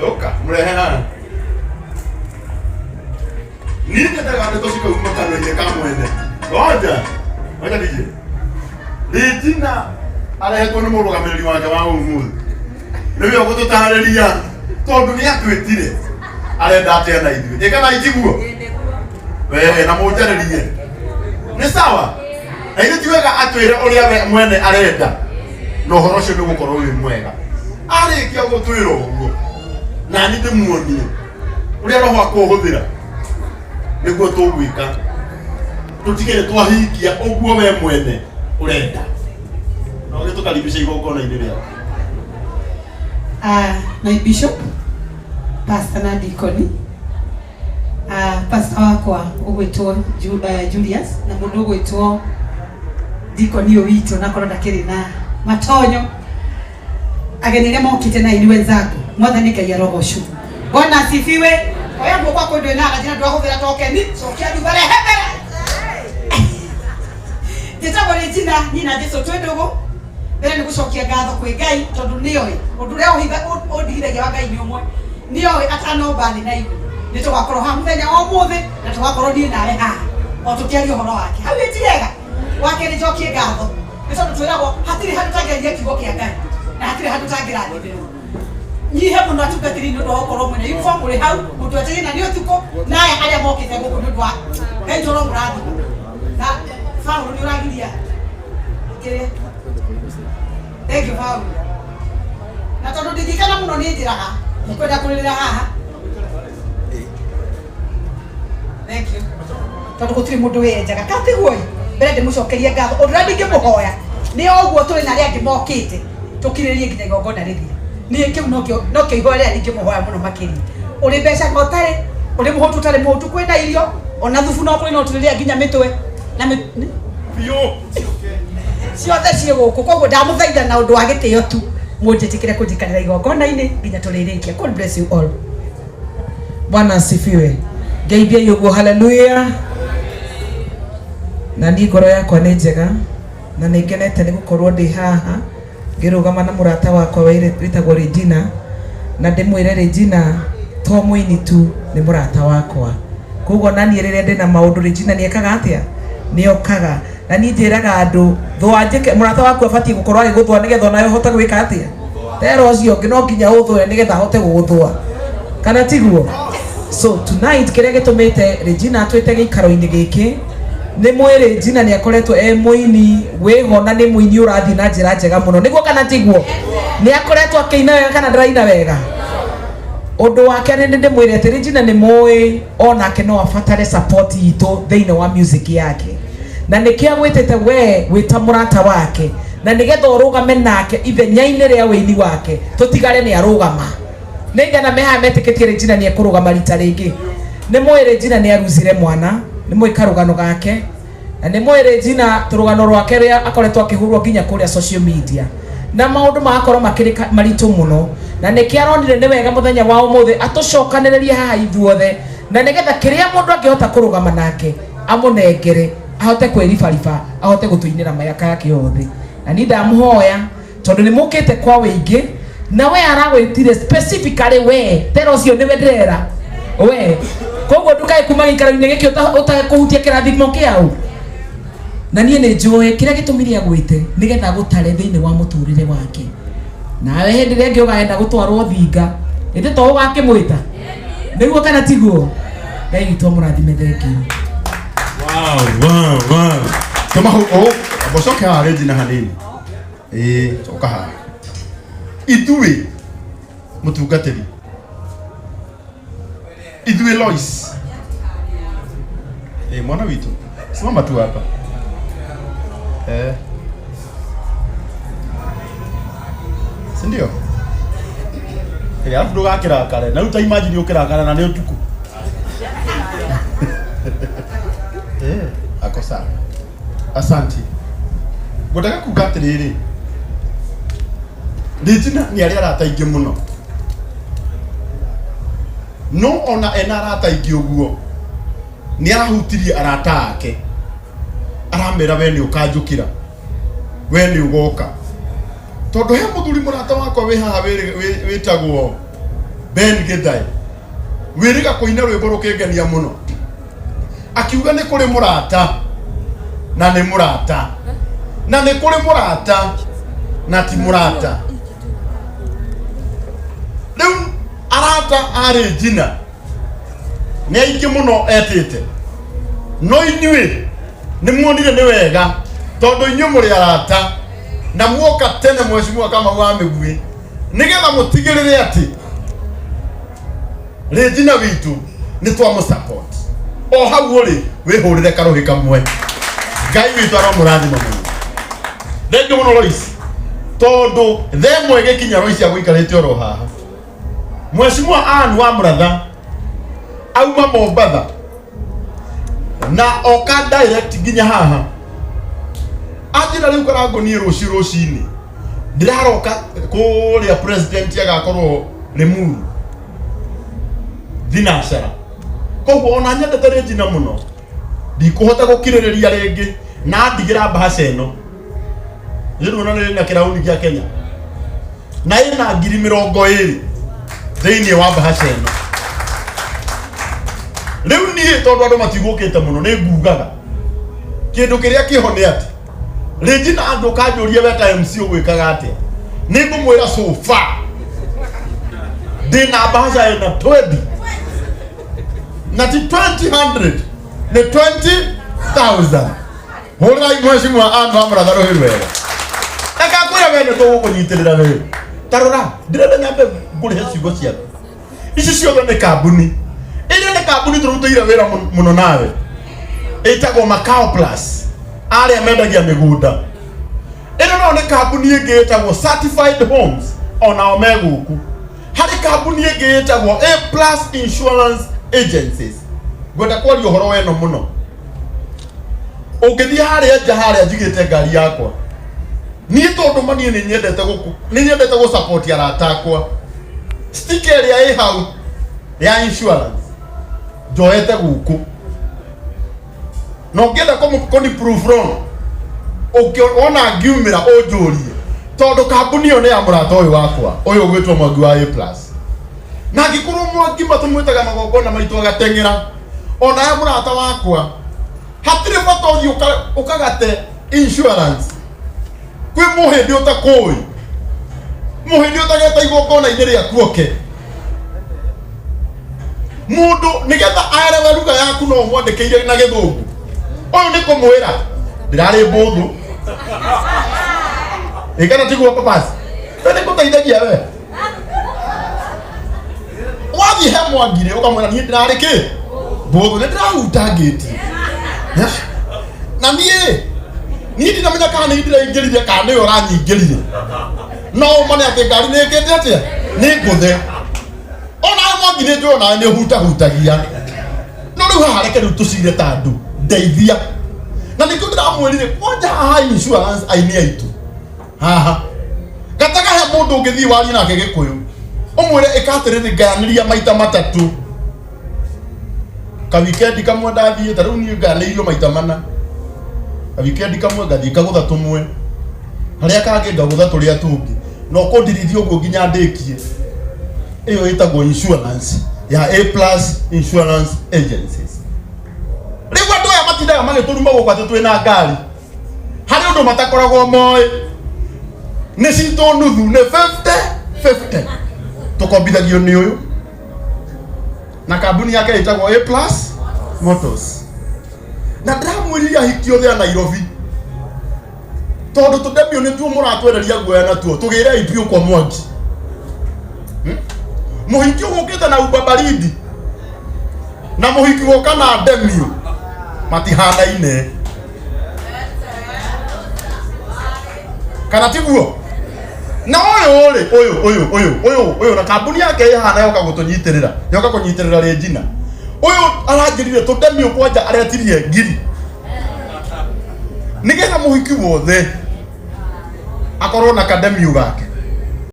Ũka, mũrehe haha. Niĩ nyendaga ndeto cikauma kanua-inĩ ka mwene. Ngoja. Ngoja DJ. Regina arehetwo nĩ mũrũgamĩrĩri wake wa ũmũthĩ. Nĩwe ũgũtũtarĩria tondũ nĩ atwĩtire arenda atĩa na ithuĩ. Ĩ kana itiguo? Wee na mũnjarĩrie. Nĩ sawa? Na ithuĩ ti wega atwĩre ũrĩa we mwene arenda. Na ũhoro ũcio nĩ ũgũkorwo wĩ mwega. Arĩkia gũtwĩra ũguo, nani ndĩmuonie ũrĩa roho akũhũthĩra nĩguo tũgwĩka tũtige nĩ twahingia ũguo we mwene ũrenda. Na ũgĩtũkaribisha igongona-inĩ rĩaku. My bishop, pastor na deacon, pastor wakwa ũgwĩtwo Julius na mũndũ ũgwĩtwo deacon ũyũ witũ na korwo ndakĩrĩ na matonyo ageni arĩa mokĩte na ini wenzangu mwathani Ngai arogocwo. Bwana asifiwe. Oya guoko kwaku ndwĩ na njĩra ndwahũthĩra tokeni cokia thutha rehe mbere. Njĩtagwo Regina niĩ na Jesu twĩ ndũgũ. Mbere nĩ gũcokia ngatho kwĩ Ngai tondũ nĩoĩ ũndũ ũrĩa ũndigithagia wa Ngai nĩ ũmwe. Nĩoĩ atanomba thĩ na igũrũ nĩ tũgakorwo haha mũthenya wa ũmũthĩ na tũgakorwo niĩ nawe haha o tũkĩaria ũhoro wake. Hau ĩ ti wega? Wa kerĩ njokie ngatho nĩ tondũ twĩragwo hatirĩ handũ tangĩaria kiugo kĩa Ngai na hatirĩ handũ tangĩrathimĩrwo. Nyihe mũno atungatĩri nĩ ũndũ wa gũkorwo mwĩna uniform mũrĩ hau mũtwetereire na nĩ ũtukũ na aya arĩa mokĩte gũkũ nĩ ũndũ wa Ngai toro mũrathima. Na Paũlũ nĩ ũragiria kĩrĩa. Thank you Paũlũ. Na tondũ ndingĩkena mũno nĩ njĩraga ndikwenda kũrĩrĩra haha. Thank you. Tondũ gũtirĩ mũndũ wĩyenjaga ka tiguo ĩ mbere ndĩmũcokerie ngatho ũndũ ũrĩa ndingĩmũhoya nĩ o ũguo tũrĩ na arĩa angĩ mokĩte tũkirĩrĩrie nginya igongona rĩthire. Niĩ kĩu nokĩo nokĩo ihoya rĩrĩa ndingĩmũhoya mũno makĩria. Ũrĩ mbeca na ũtarĩ, ũrĩ mũhũtu ũtarĩ mũhũtu kwĩna irio ona thubu no kũrĩ no tũrĩrĩa nginya mĩtwe na mĩ Biũ. Ciothe ciĩ gũkũ koguo ndamũthaitha na ũndũ wa gĩtĩo tu mũnjĩtĩkĩre kũnjikarĩra igongona-inĩ nginya tũrĩrĩkia. God bless you all. Bwana asifiwe. Ngeithiai ũguo haleluya. Na niĩ ngoro yakwa nĩ njega na nĩ ngenete nĩ gũkorwo ndĩ haha ngĩrũgama na mũrata wakwa wĩtagwo Regina na ndĩmwĩre Regina to mũini tu nĩ mũrata wakwa. Koguo na niĩ rĩrĩa ndĩna maũndũ Regina nĩ ekaga atĩa? Nĩ okaga. Na niĩ njĩraga andũ thũa njĩke mũrata waku abatiĩ gũkorwo agĩgũthũa nĩgetha onawe ũhote gwĩka atĩa? Tera ũcio ũngĩ no nginya ũthũe nĩgetha ahote gũgũthũa. Kana tiguo? So tonight kĩrĩa gĩtũmĩte Regina atwĩte gĩikaro-inĩ gĩkĩ nĩ mwĩ Regina nĩ akoretwo e mũini wĩho na nĩ mũini ũrathiĩ na njĩra njega mũno. Nĩguo kana tiguo? Nĩ akoretwo akĩina wega kana ndaraina wega? Ũndũ wa kerĩ nĩ ndĩmwĩre atĩ Regina nĩ mũĩ onake no abatare support itũ thĩinĩ wa music yake. Na nĩkĩo agwĩtĩte we wĩ ta mũrata wake na nĩgetha ũrũgame nake ithenya-inĩ rĩa wĩini wake tũtigare nĩ arũgama. Nĩ aigana me haha metĩkĩtie Regina nĩ ekũrũgama rita rĩngĩ? Nĩ mũĩ Regina nĩ aruzire mwana, nĩ mũĩ karũgano gake, na nĩ mũĩ Regina tũrũgano rwake rũrĩa akoretwo akĩhũrwo nginya kũrĩa social media na maũndũ magakorwo makĩrĩ maritũ mũno, na nĩkĩo aronire nĩ wega mũthenya wa ũmũthĩ atũcokanĩrĩrie haha ithuothe na nĩgetha kĩrĩa mũndũ angĩhota kũrũgama nake amũnengere ahote kwĩribariba ahote gũtũinĩra mĩaka yake yothe. Na niĩ ndamũhoya tondũ nĩ mũkĩte kwa wĩingĩ na we aragwĩtire specifically we tera ũcio nĩwe ndĩrera we, koguo ndũkae kuma gĩikaro-inĩ gĩkĩ ũtakũhutia kĩrathimo kĩao. Na niĩ nĩ njũĩ kĩrĩa gĩtũmire agwĩte nĩgetha agũtare thĩinĩ wa mũtũrĩre wake. Nawe hĩndĩ ĩrĩa ĩngĩ ũgaenda gũtwarwo thinga ĩndĩ to ũgakĩmwĩta nĩguo kana tiguo? Ngai witũ amũrathime, thengiũ. Wow. Tũmahu, oh, amba ũcoke haha Regina hanini. Ĩĩ, coka haha. Ithuĩ mũtungatĩri. Ithuĩ Lois. Ĩĩ, mwana witũ. Simama tu hapa. Eh. Si ndio? Eh, alafu ndũgakĩrakare. Na rĩu ta imagine ũkĩrakara na nĩ ũtukũ. Eh, ako sawa. Asante. Ngwendaga kuga atĩrĩrĩ, Regina nĩ arĩ arata aingĩ mũno. No ona ena arata aingĩ ũguo, nĩ arahutirie arata ake. Aramera we nĩ ũkanjũkĩra, we nĩ ũgoka. Tondu he muthuri murata wakwa wi haha witagwo Ben Githai wiriga kuina rwimbo rukingenia muno, akiuga ni kuri murata na ni murata na ni kuri murata na ti murata. Riu arata a Regina ni aingi muno etite, no inyuĩ nĩ muonire nĩ wega tondu inyuĩ mũrĩ arata na muoka tene mheshimiwa Kamau wa Mĩguĩ nĩgetha mũtigĩrĩre atĩ Regina witũ nĩ twamũ support. O hau ũrĩ wĩhũrĩre karũhĩ kamwe. Ngai witũ aromũrathima mũno. Thengiũ mũno Lois, tondu themwe ĩgĩkinya Lois agũikarĩte oro haha. Mheshimiwa Ann wa Mũratha auma Mombatha na oka direct nginya haha, anjĩra rĩu Karangũ niĩ rũciũ rũcinĩ ndĩraroka kũrĩa president agakorwo Limuru thinacara, koguo ona nyendete Regina mũno ndikũhota gũkirĩrĩria rĩngĩ na ndigĩra mbahaca ĩno nĩruona nĩ na kĩrauni gĩa Kenya na ĩna 20,000 thĩinĩ wa mbahaca ĩno. Rĩu niĩ tondũ andũ matigũkĩte mũno nĩ ngugaga kĩndũ kĩrĩa kĩho nĩ atĩ Regina andũ kanjũrie we ta MC ũgwĩkaga atĩa, nĩ ngũmwĩra so far ndĩna mbahaca ĩna 20 na ti 20 nĩ 20,000. Hũrĩrai mheshimiwa Ann wa Mũratha rũhĩ rwega. Reke ngwĩre we nĩ tũgũkũnyitĩrĩra we. Ta rora, ndĩrenda nyambe ngũrĩhe ciugo ciaku. Ici ciothe nĩ kambuni. Ĩrĩa nĩ kambuni tũrutĩire wĩra mũno nawe. Ĩtagwo Macao Plus. Arĩa mendagia mĩgũnda. Ĩno nayo nĩ kambuni ĩngĩ ĩtagwo Certified Homes, onao me gũkũ. Harĩ kambuni ĩngĩ ĩtagwo A Plus Insurance Agencies. Ngwenda kwaria ũhoro wa ĩno mũno. Ũngĩthiĩ harĩa nja harĩa njigĩte ngari yakwa, niĩ tondũ ma niĩ nĩ nyendete gũkũ, nĩ nyendete gũ support arata akwa, sticker ĩrĩa ĩ hau ya insurance njoete gũkũ, na ũngĩenda kũni proof wrong, ũngĩona ngiumĩra ũnjũrie, tondũ kambuni ĩyo nĩ ya mũrata ũyũ wakwa ũyũ ũgwĩtwo Mwangi wa A Plus. Na angĩkorwo Mwangi matũmwĩtaga magongona maitũ agateng'era, ona ya mũrata wakwa hatirĩ bata ũthiĩ ũkagate insurance kwĩ mũhĩndĩ ũtakũĩ, mũhĩndĩ ũtageta igongona-inĩ rĩaku oke mũndũ nĩgetha aerewe lugha yaku no ũmwandĩkĩire na gĩthũngũ. Ũyũ nĩ kũmwĩra ndĩrarĩ mbũthũ ĩkana tiguo papasi we nĩ kũteithagia we wathiĩ he Mwangirĩ ũkamwĩra niĩ ndĩrarĩ kĩ mbũthũ nĩ ndĩrahutangĩtie na niĩ ndinamenya kana nĩ ndĩraingĩrire kana nĩwe ũranyingĩrire, no ũmane atĩ ngari nĩ ĩkĩte atĩa nĩ ngũthe. Ona Mwangi nĩ njũĩ onawe nĩ ũhutahutagia, no rĩu haha reke rĩu tũcire ta andũ ndeithia, na nĩkĩo ndĩramwĩrire kwanja haha insurance aini aitũ haha gataga he mũndũ ũngĩthiĩ warie nake gĩkũyũ ũmwĩre ĩka atĩrĩrĩ ngayanĩria maita matatũ ka wikendi kamwe ndathiĩ ta rĩu niĩ ngayanĩirio maita mana, ka wikendi kamwe ngathiĩ ngagũtha tũmwe harĩa kangĩ ngagũtha tũrĩa tũngĩ, na ũkũndirithia ũguo nginya ndĩkie. Ĩyo ĩtagwo insurance ya A Plus Insurance Agencies. Rĩu andũ aya matindaga magĩtũruma gũkũ atĩ twĩna ngari, harĩ ũndũ matakoragwo moĩ nĩ citũ nuthu nĩ 50-50 tũkombithagio nĩ ũyũ na kambuni yake ĩtagwo A Plus Motors. Na ndĩramwĩrire ahiki othe a Nairobi, tondũ tũndemio nĩtuo mũratwereria guoya natuo, tũgĩrei biũ kwa Mwangi. Mũhiki ũgũkĩte na uba baridi na mũhiki gũka na ndemio matihanaine, kana tiguo? Na ũyũ rĩ, ũyũ ũyũ ũyũ ũyũ ũyũ na kambuni yake ĩhana yoka gũtũnyitĩrĩra, yoka kũnyitĩrĩra Regina. Ũyũ aranjĩrire tũndemio kwanja aretirie ngiri nĩgetha mũhiki wothe akorwo na kademio gake.